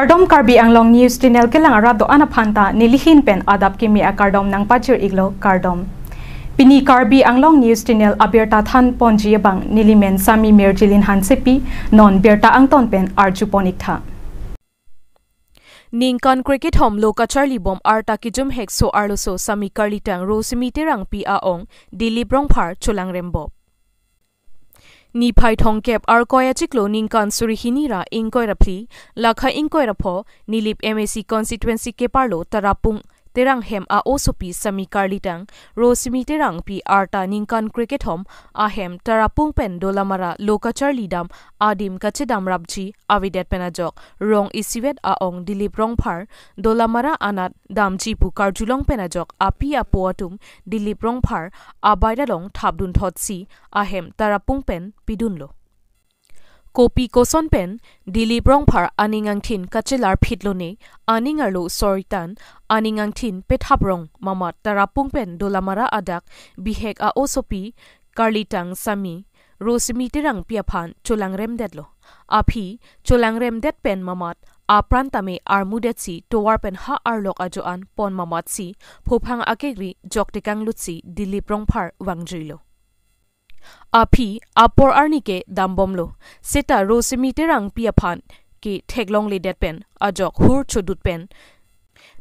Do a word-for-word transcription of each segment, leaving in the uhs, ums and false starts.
Kardom, Karbi Anglong News Channel kelang arat do-an aphan ta nelihin pen adap kimi akardom nangpachir-iklo, kardom. Pini Karbi Anglong News Channel abirta thanponji abang nelimen Sami Mirjilin Hansepi, non birta angton pen arjupon-iktha. Ningkan krekethom lo kacharlibom arta kijumhekso arloso Sami karlitang Rosemi Terangpi a-ong Dilip Rongphar cholangrembom. Niphai thomkep Arkoi achiklo ningkan suri hini ra ingkoi ra phli, lakha ingkoi ra pho, Nilip M A C constituency keparlo Tarapung Terang hem a-osopi Sami karlitang Rosemi Terangpi arta ningkan krekethom ahem Tarapung pen Dolamara lo kacharlidam adim kachedamrapji avedet pen ajok rong isivet a-ong Dilip Rongphar Dolamara anat damji pu karjulong pen ajok api apo atum Dilip Rongphar abaida along thapdunthotsi ahem Tarapung pen pidunlo. Kopi koson pen Dilip Rongphar aning angthin kachelarphit lone, aning arlo soritan, aning angthin pethaprong mamat Tarapung pen Dolamara adak bihek a-osopi karlitang Sami Rosemi Terangpi aphan cholangremdetlo. Aphi cholangremdet pen mamat apran tame armudetsi tovar pen ha arlok ajo-an pon mamatsi phophang akekri joktekang lutsi Dilip Rongphar vangjuilo. Aphi apor arni ke dambomlo. Seta Rosemi Terangpi aphan ke theklongledet pen ajok hur chodut pen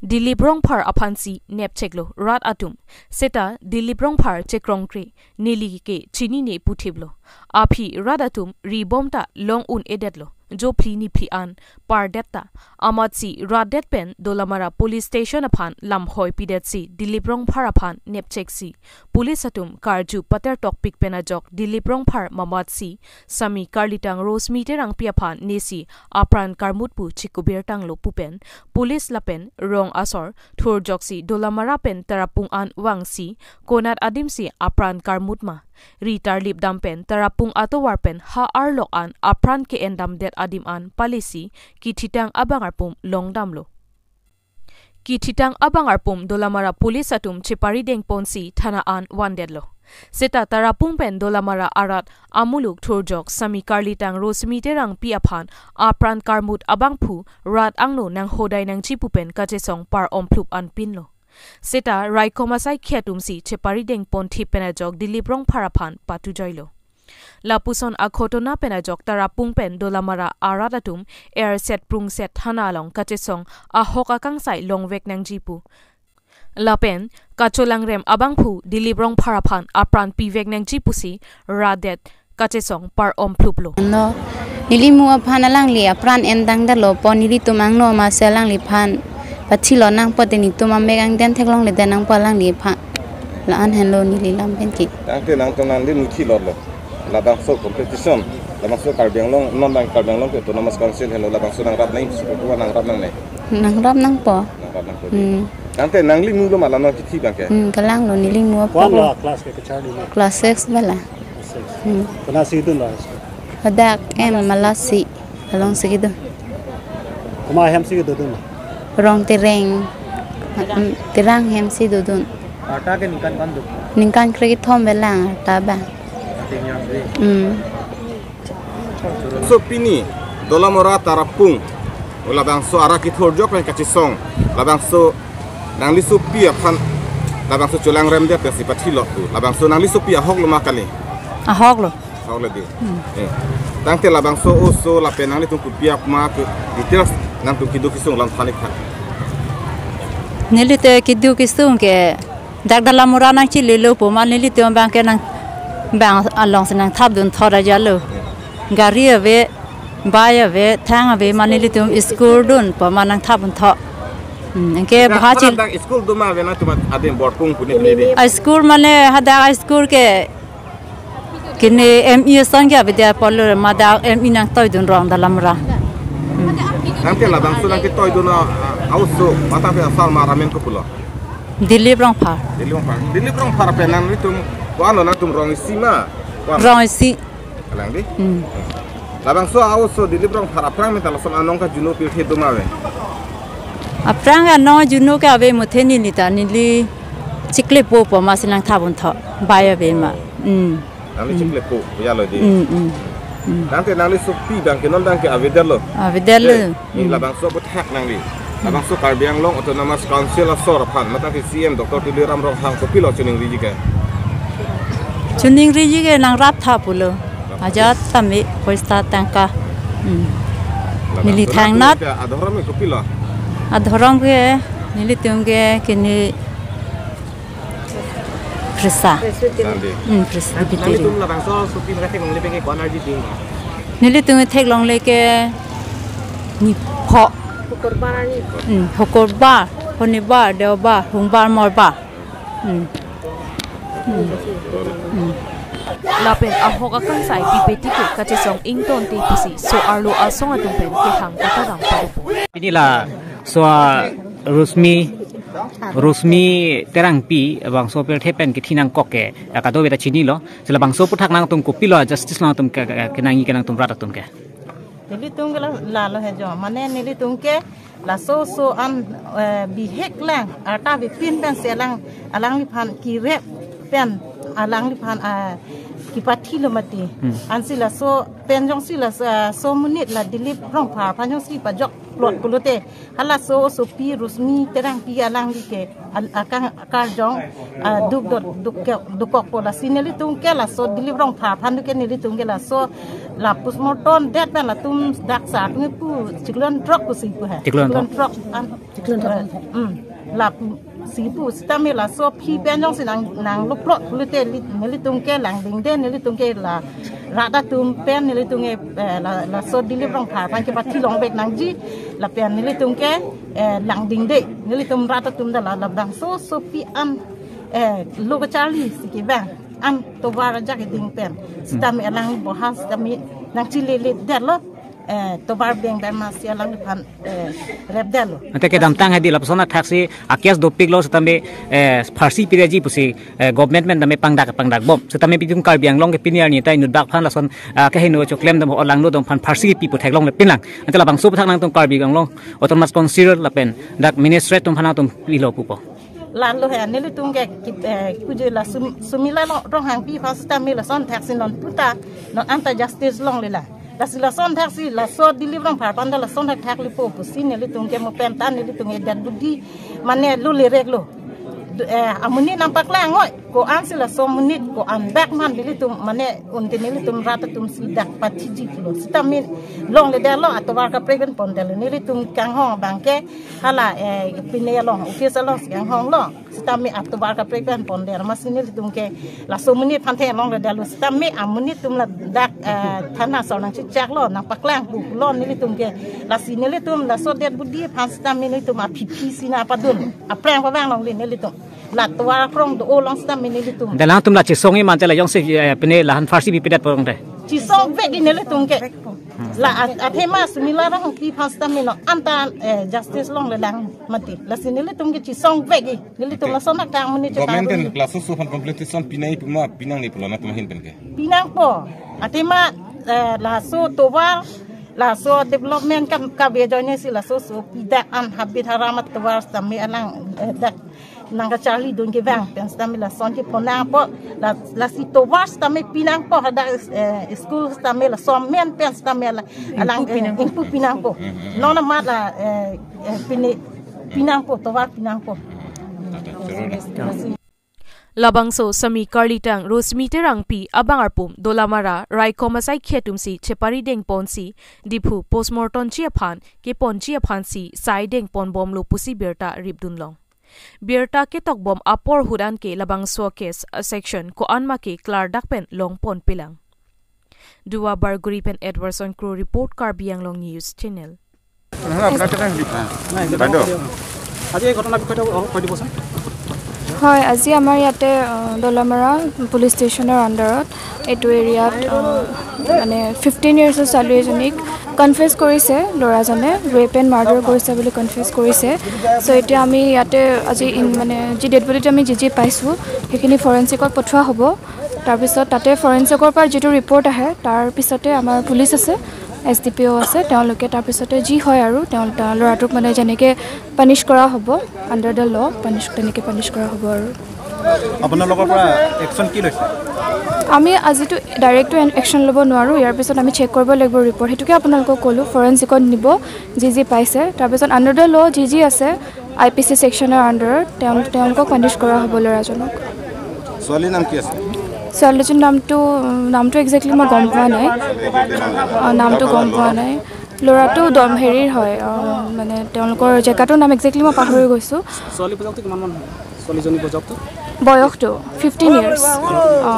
Dilip Rongphar aphansi nepcheklo rat atum. Seta Dilip Rongphar chekrongkre, neli ke chinine puthiplo. Aphi rat atum ribom ta long un-edetlo. Jophli niphli an pardet ta. Amatsi ratdet pen Dolamara police station aphan lamhoi pidetsi Dilip Rongphar aphan nepcheksi police atum karju patertokpik pen ajok Dilip Rongphar mamatsi Sami karlitang Rosemi Terangpi aphan nesi apran karmut pu chikubirtanglo pu pen police lapen rong asor thurjoksi Dolamara pen Tarapung an vangsi konat adimsi apran karmut ma, ri tarlip dam pen Tarapung atovar pen ha arlok an apran ke-endamdet adim an palisi kithitang abang arpum longdamlo. Kithitang abang arpum Dolamara police atum cheparidengponsi thana an vandetlo. Seta Tarapung pen Dolamara arat amuluk thurjok Sami karlitang Rosemi Terangpi aphan apran karmut abangphu rat angno nanghodai nangji pu pen kachesong par-omplup an pinlo. Seta raikom asaikhi atumsi cheparidengponthip pen ajok Dilip Rongphar aphan patujoilo. Lapuson akhotona pen ajok Tarapung pen Dolamara arat atum erset prungset thana along kachesong ahok akangsai longvek nangji pu. Lapen kacholangrem abangphu Dilip Rongphar aphan apran pivek nangji pusi radet kachesong par-omphluplo. No, nelimu aphan alangli apran endangdetlo pu nelitum angno masi alangliphan pathilot nangpo te nelitum amek angden theklongledet nangpo alangliphan. La-an henlo neli lam pen ke. Tangte nangtum nanglimu thilotlo. Labangso competition, labangso Karbi Anglong, non abang Karbi Anglong ke Autonomous Council henlo, labangso nangrap nang, nangrap nangne. Nangrap nangpo. Nangrap nangpo. Hmm. Tangte nanglimulo ma la non kithi abang ke? Hmm, kalanglo nelimu aphan. Ko-an lo class ke kacharli lo? Class six bala. Class six. Hmm. Konatsi dunlo high school? Hadak M Malasi alongsi kedun. Komat ahemsi kedodun? Rong Tereng. Hmm, Terang ahemsi dodun. Arta ke ningkan ko-an do? Ningkan krekethom belang arta abang. Tingnya sih. Hmm. So pini Dolamara Tarapung, labangso arat kethurjok pen kachesong, labangso nanglisopi aphan, labangso cholangremdet pensi pathilot pu, labangso nanglisopi ahoklo ma kali? Ahoklo. Ahoklo dei. Hmm. Eh. Tangte labangso oso lapen nanglitum kopi apma ke details nangtum keduk kesung lam thanik tha. Neli te keduk kesung ke dak Dolamara nangchelelo pu ma nelitum abang ke nang bang alongsi nangthapdunthot ajatlo. Gari ave, bike ave, thang ave ma nelitum school dunpo ma nangthapdunthot. Hmm, anke dak bhachil. Dak school do ma ave nangtum adim Borpung pu ne pini dei? A school mane hadak a school ke kene M E ason ke ave dei apotlo ma dak M E nangtoidun rong Dolamara. Hmm. Tangte labangso nangketoidun a, a oso, matang pen asar ma ramen kopulo? Dilip Rongphar. Dilip Rongphar. Dilip Rongphar pen nanglitum ko-an lo nangtum rong isi ma? Ko-an? Rong isi. Kalang dei? Hmm. Labangso a oso Dilip Rongphar aphrang menta lason anong kajuno pirthe do ma ave? Aphrang anong juno ke ave muthe neli ta neli chiklepo pu masi nangthapdunthot. Bike ave ma. Hmm. Nangli chiklepo ya lo dei. Hmm, hmm. Hmm. Tangte nangli sopi abang ke non abang ke avedetlo. Avedetlo. Eh, ni Hmm. labangso aputhak nangli. Hmm. Labangso Karbi Anglong Autonomous Council asor aphan, matangte C E M Doctor Tuliram Ronghang kopilo chiningriji ke? Chiningriji ke nangrap tha pulo. Ajat tame poisa tangka. Hmm. Labangso Neli thangnat. Adhorom ke kopilo? Adhorom ke nelitum ke kini Phrisa. Presbyterian. Sandi. Hmm, Presbyterian. Nanglitum labangso sopi mera theklongle abang ke ko-an arni ding? Nelitum theklongle ke nipho. Hukurbar arni. Hmm, Hukurbar, Honibar, Deobar, Humbar, Morbar. Hmm. Hmm. Hmm. Lapen ahok akangsai pipeti ke kachesong ingtonte pusi so-arlo asong atum pen kehang kataram padopo. Pini laso Rosmi, Rosmi Terangpi bangso pirthe pen kethe nangkok ke, ya kadokave ta chinilo. Si labangso aputhak nangtum kopilo, justice nangtum ke, ke, kenangji ke nangtum rat atum ke? Nelitum ke la, lalo he jo. Mane nelitum ke laso oso an, eh, bihek lang, arta bipin pen si alang, alangliphan kerap pen, alangliphan, ah, kepathilo mati. Hmm. Ansi laso pen jongsi laso, ah, so monit la Dilip Rongphar aphan jongsi pajokplot pulote, halaso osopi Rosmi Terangpi alangli ke al-, akang karjong, ah, duk dot duk ke, dukokpo. Lasi nelitum ke laso Dilip Rongphar aphan ke nelitum ke laso la postmortem det pen latum dak sar atum pu chiklo an throk pusi pu he. Chiklo an throk. Chiklo an throk an. Chiklo an throk. Eh, hmm. Lapu si pu sitame laso aphi pen jongsi nang, nangloplot pulote li, nelitum ke langdingde, nelitum ke la rat atum pen nelitum ke, eh, la, laso Dilip Rongphar aphan kepathi longvek nangji, lapen nelitum ke, eh, langdingde, nelitum rat atum ta la, labangso osopi an, eh, lo kacharli si kevang an tovar ajak keding pen. Sitame alang bohas sitame nangchilele detlo, eh, tovar beng pen masi alangliphan, eh, repdetlo. Ante kedamtang hadi lapuson athaksi a-case dopiklo sitame, eh, pharsi pidetji pusi, eh, government pen tame pangdak pangdakbom. Sitame pitum Karbi Anglong ke pini arni ta inut bak aphan lason, ah, kehingno choklem dam alangno atum aphan pharsi kepi pu theklongle pinlang. Ante labangso aputhak nangtum Karbi Anglong Autonomous Council lapen dak ministry atum aphan nangtum pilo pupo? Lalo he, nelitum ke, ki, eh, kuje la Sum-, Sumila lo, Ronghangpi aphan sitame lason thaksi non puta, non anta justice longlelang. Lasi lason thaksi, laso Dilip Rongphar aphan ta lason thak thaklepo pusi nelitum ke mo pen ta nelitum ke dead body, mane lo lereklo. Du-, eh, amonit nangpaklang oi, ko-ansi laso monit, ko-an bak man nelitum, mane unte nelitum rat atum si dak pathiji pulo. Sitame longledetlo, atovar kaprek pen pondetlo. Nelitum kanghong abang ke, hala, eh, pine along, office alongsi kanghonglo. Sitame atovar kaprek pen pondet. Masi nelitum ke laso monit aphan theklongledetlo. Sitame amonit atum ladak, eh, thana asor nangchechaklo, nangpaklang pu pulo nelitum ke. Lasi nelitum laso dead body aphan sitame nelitum aphi phi si nangpadun. Aphrang pavang longle nelitum. La tovar akrong do along sitame nelitum. Ante alangtum la chesongji ma ante la jongsi, eh, pine lahan pharsi pipedet pon te? Chesongvekji nelitum ke. La at-, athema Sumila Ronghangpi aphan sitame non anta, eh, justice longlelang mati. Lasi nelitum ke chesongvekji. Nelitum Okay. lason adak amonit Government chetang pen dun. Laso oso aphan compensation pinangji puma pinangne pulo nangtum ahin pen ke? Pinangpo. Athema, eh, laso tovar, laso development kam kabe ajoine si laso oso pidak an habit haram atovar sitame alang, eh, dak nangkacharlidun kevang pen sitame lason cheponangpo, la, lasi tovar sitame pinangpo, hadak, eh, school sitame lason men pen sitame la, alang, Ingpu eh, pinangpo. Ingpu pinangpo. Hmm, hmm, hmm. Non amat la, eh, eh, pine, pinangpo, tovar pinangpo. Hmm. Lasi Labangso semi karlitang Rosmi Terangpi abang arpum Dolamara raikom asaikhei atumsi chepari dengponsi Diphu postmortemji aphan keponji aphansi sai dengponbomlo pusi birta ripdunlong. Birta ketokbom apor ahut anke labangso case section ko-an ma ke klardak pen longponpelang. Duar Bagori pen Edwardson Kro report, Karbi Anglong News Channel. আজি এই ঘটনাৰ বিষয়ে অলপ কৈ দিবচোন। হয়, আজি আমাৰ ইয়াতে, আহ, দলামাৰা পুলিচ ষ্টেচনৰ আণ্ডাৰত এইটো এৰিয়াত, আহ, মানে ফিফটিন ইয়াৰ্ছৰ ছোৱালী এজনীক কনফেছ কৰিছে, ল'ৰাজনে ৰেপ এণ্ড মাৰ্ডাৰ কৰিছে বুলি কনফেছ কৰিছে। চ' এতিয়া আমি ইয়াতে আজি ইন-, মানে যি ডেড বডিটো আমি যি যি পাইছোঁ, সেইখিনি ফৰেনচিকত পঠোৱা হ'ব। তাৰপিছত তাতে ফৰেনচিকৰ পৰা যিটো ৰিপৰ্ট আহে, তাৰ পিছতে আমাৰ পুলিচ আছে, এছ ডি পি অ' আছে, তেওঁলোকে তাৰপিছতে যি হয় আৰু তেওঁ, তেওঁ ল'ৰাটোক মানে যেনেকে পানিছ কৰা হ'ব, আণ্ডাৰ দ্য ল' পানিছ, তেনেকে পানিছ কৰা হ'ব আৰু। আপোনালোকৰ পৰা একশ্যন কি লৈছে? আমি আজিতো ডাইৰেক্টটো এন- একশ্যন ল'ব নোৱাৰোঁ। ইয়াৰ পিছত আমি চেক কৰিব লাগিব ৰিপৰ্ট, সেইটোকে আপোনালোকক ক'লোঁ। ফৰেনচিকত নিব, যি যি পাইছে। তাৰপিছত আণ্ডাৰ দ্য ল' যি যি আছে, আই পি চি ছেকশ্যনৰ আণ্ডাৰত তেওঁ তেওঁলোকক পানিছ কৰা হ'ব ল'ৰাজনক। ছোৱালীৰ নাম কি আছে? ছোৱালীজনীৰ নামটো নামটো একজেক্টলি মই গম পোৱা নাই। ছোৱালী একজেক্টলি নাম জানে? অ, নামটো তাৰ গম পৰা পোৱা ল'ৰা? নাই। ল'ৰাটো দম হেৰিৰ হয়, অ, মানে তেওঁলোকৰ জেগাটোৰ নাম একজেক্টলি মই পাহৰি গৈছোঁ। ছোৱালী বয়সটো কিমান মান হয়? ছোৱালীজনী বয়সটো? বয়সটো ফিফটিন ইয়াৰ্ছ। অ,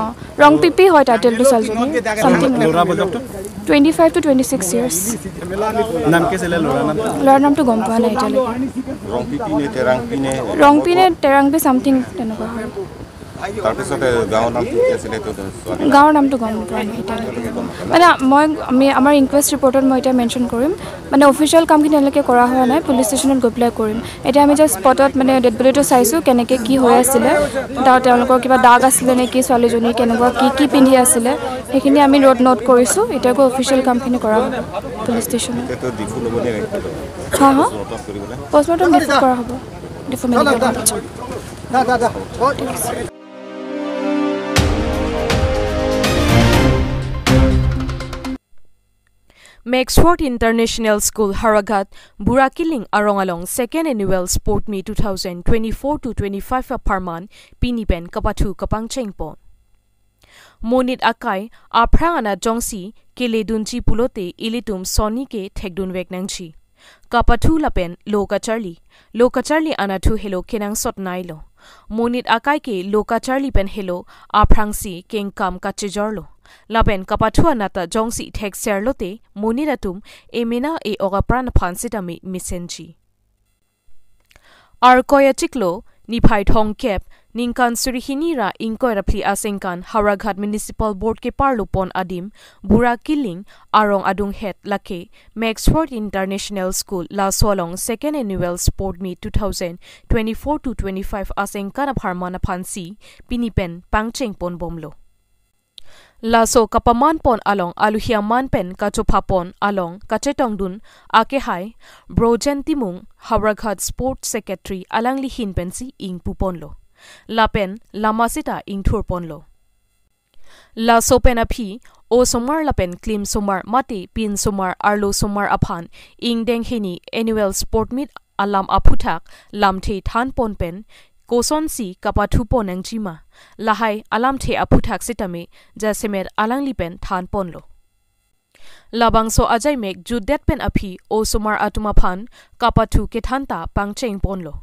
ৰংপিপি হয় টাইটেলটো ছোৱালীজনীৰ। চামথিং ল'ৰা বয়সটো? Twenty five to twenty six years. নাম কি আছিলে ল'ৰাৰ নাম? ল'ৰাৰ নামটো গম পোৱা নাই এতিয়ালৈকে। ৰংপিপি নে টেৰাংপি নে? ৰংপি নে টেৰাংপি চামথিং তেনেকুৱা হয়। তাৰপিছতে গাঁৱৰ নাম কি আছিলে এইটো ছোৱালী? গাঁৱৰ নামটো গম পোৱা নাই এতিয়ালৈকে। মানে মই আমি আমাৰ ইনকুৱেষ্ট ৰিপৰ্টত মই এতিয়া মেনশ্যন কৰিম, মানে অফিচিয়েল কামখিনি এনেকৈ কৰা হোৱা নাই, পুলিচ ষ্টেচনত গৈ পেলাই কৰিম। এতিয়া আমি জাষ্ট স্পটত মানে ডেড বডিটো চাইছোঁ, কেনেকৈ কি হৈ আছিলে, তেওঁ তেওঁলোকৰ কিবা দাগ আছিলে নেকি, ছোৱালীজনীৰ কেনেকুৱা কি কি পিন্ধি আছিলে, সেইখিনি আমি ৰোড নোট কৰিছোঁ। এতিয়া গৈ অফিচিয়েল কামখিনি কৰা হ'ব পুলিচ ষ্টেচনত। এইটো ডিফু ল'ব দিয়ে নেকি? হা হা মৰ্টম কৰিবলৈ? পষ্টমৰ্টম ডিফু কৰা হ'ব, ডিফু মেডিকেল কলেজত। Maxford International School Howraghat, Burakiling arong along second annual Sport Meet two thousand twenty-four to twenty-five apharman pini pen kapathu kapangcheng pon. Monit akai aphrang anat jongsi keledunji pulote ilitum sonni ke thekdunvek nangji. Kapathu lapen lo kacharli, lo kacharli anathu helo kenangsot nailo. Monit akai ke lo kacharli pen helo aphrangsi kengkam kachejorlo. Lapen kapathu anat ta jongsi thekserlote monit atum emena e-ok apran aphan sitame mesenji. Arkoi achiklo, niphai thomkep, ningkan suri hini ra ingkoi ra phli asengkan Howraghat Municipal Board keparlo pon adim, Burakiling arong adunghet lake Maxford International School laso along second annual Sport Meet two thousand twenty-four to twenty-five asengkan apharman aphansi pini pen pangcheng pon bomlo. Laso kapaman pon along aluhi aman pen kachopha pon along kachetongdun akehai Brojen Timung, Howraghat Sports Secretary, alangli ahin pensi ingpu ponlo. Lapen lama sita ingthur ponlo. Laso pen aphi osomar lapen klimsomar mate pinsomar arlosomar aphan ingdeng hini annual Sport Meet alam aphuthak lamthe than pon pen kosonsi kapathu pon nangjima, lahai alamthe aphuthak sitame jasemet alangli pen than ponlo. Labangso ajaimek jutdet pen aphi osomar atum aphan kapathu kethan ta pangcheng ponlo.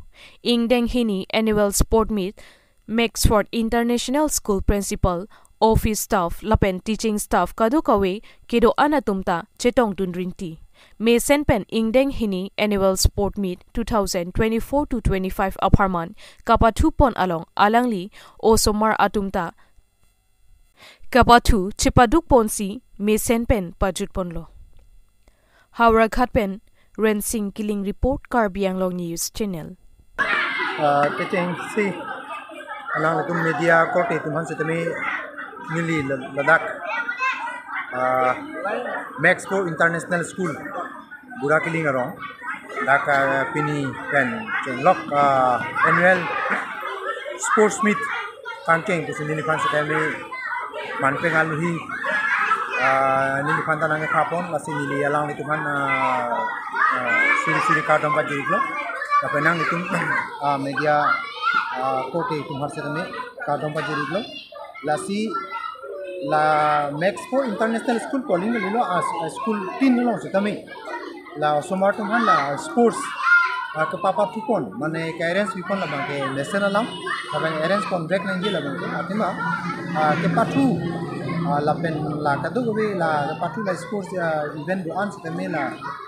Ingdeng hini annual Sport Meet Maxford International School Principal, office staff lapen teaching staff kadokave kedo-an atum ta chetongdun rinti. Mesen pen ingdeng hini annual Sport Meet two thousand twenty-four to twenty-five apharman kapathu pon along alangli osomar atum ta kapathu chepaduk ponsi mesen pen pajut ponlo. Howraghat pen Rensing Killing report, Karbi Anglong News Channel. Ah, kechengsi alanglitum media korte atum aphan sitame neli la- ladak, ah, Maxford International School, Burakiling arong, dak, ah, pini pen chenglok, ah, annual sports meet kangkeng pusi neliphan sitame manpeng aluhi, ah, neliphan ta nangkepha pon, lasi neli alanglitum aphan, ah, ah, suri suri kardom pajir-iklo. Lapen nanglitum, ah, media, ah, korte atum aphan sitame kardom pajir-iklo. Lasi la Maxford International School pu aling kalilo, ah, school tin along sitame la osomar atum aphan la sports, ah, kepapathu pon, mane ke-arrange pi pon labang ke mesen alam, labang arrange ponvek nangji labang ke athema, ah, kepathu, ah, lapen la kadokave la kepathu la sports, ah, event do-an sitame la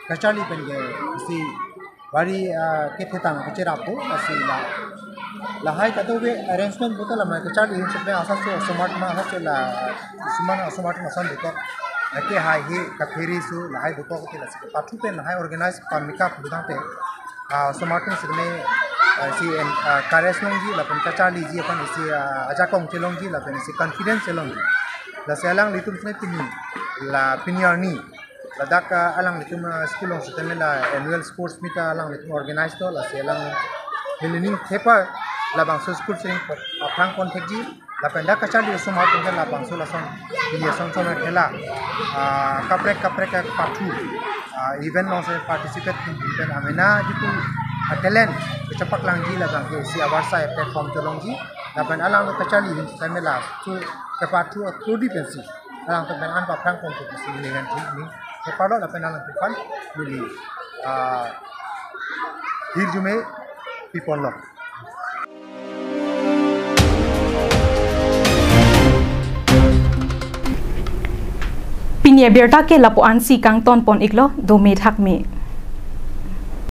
kacharli pen ke si bari, ah, kethetang kacherap do, lasi la lahai kadokave arrangement puta la mane kacharli ahin sitame asatso osomar atum asatso la osomar osomar atum ason dokok, ah, kehai he katheri su lahai dokok te, lasi pathu pen lahai organize pamika pudang te, ah, osomar atum sitame, ah, si en, ah, courage longji lapen kacharliji aphan si, ah, ajakong chelongji lapen si confidence chelongji. Lasi alanglitum sitame pini la pini arni ladak, ah, alanglitum, ah, school along sitame la annual sports meet, ah, alanglitum organize do, lasi alang nelining thepa labangso school sering aphrang pon thekji. Lapen dak kacharli osomar pen ke labangso lason, pini asonson ke la, ah, kaprek kaprek kapathu, ah, event along si participate pen pen amena jitu, ah, talent kechepaklangji labang ke isi avarsai platform cholongji. Lapen alangli kacharli ahin sitame laso kepathu athurdi pensi alangtum pen an paphrang ponpo pusi neli nangthu, neli kepalo lapen alangtum aphan neli, ah, hirjume piponlo. Pini abirta ke lapu-an si kangton pon iklo, dome thakme.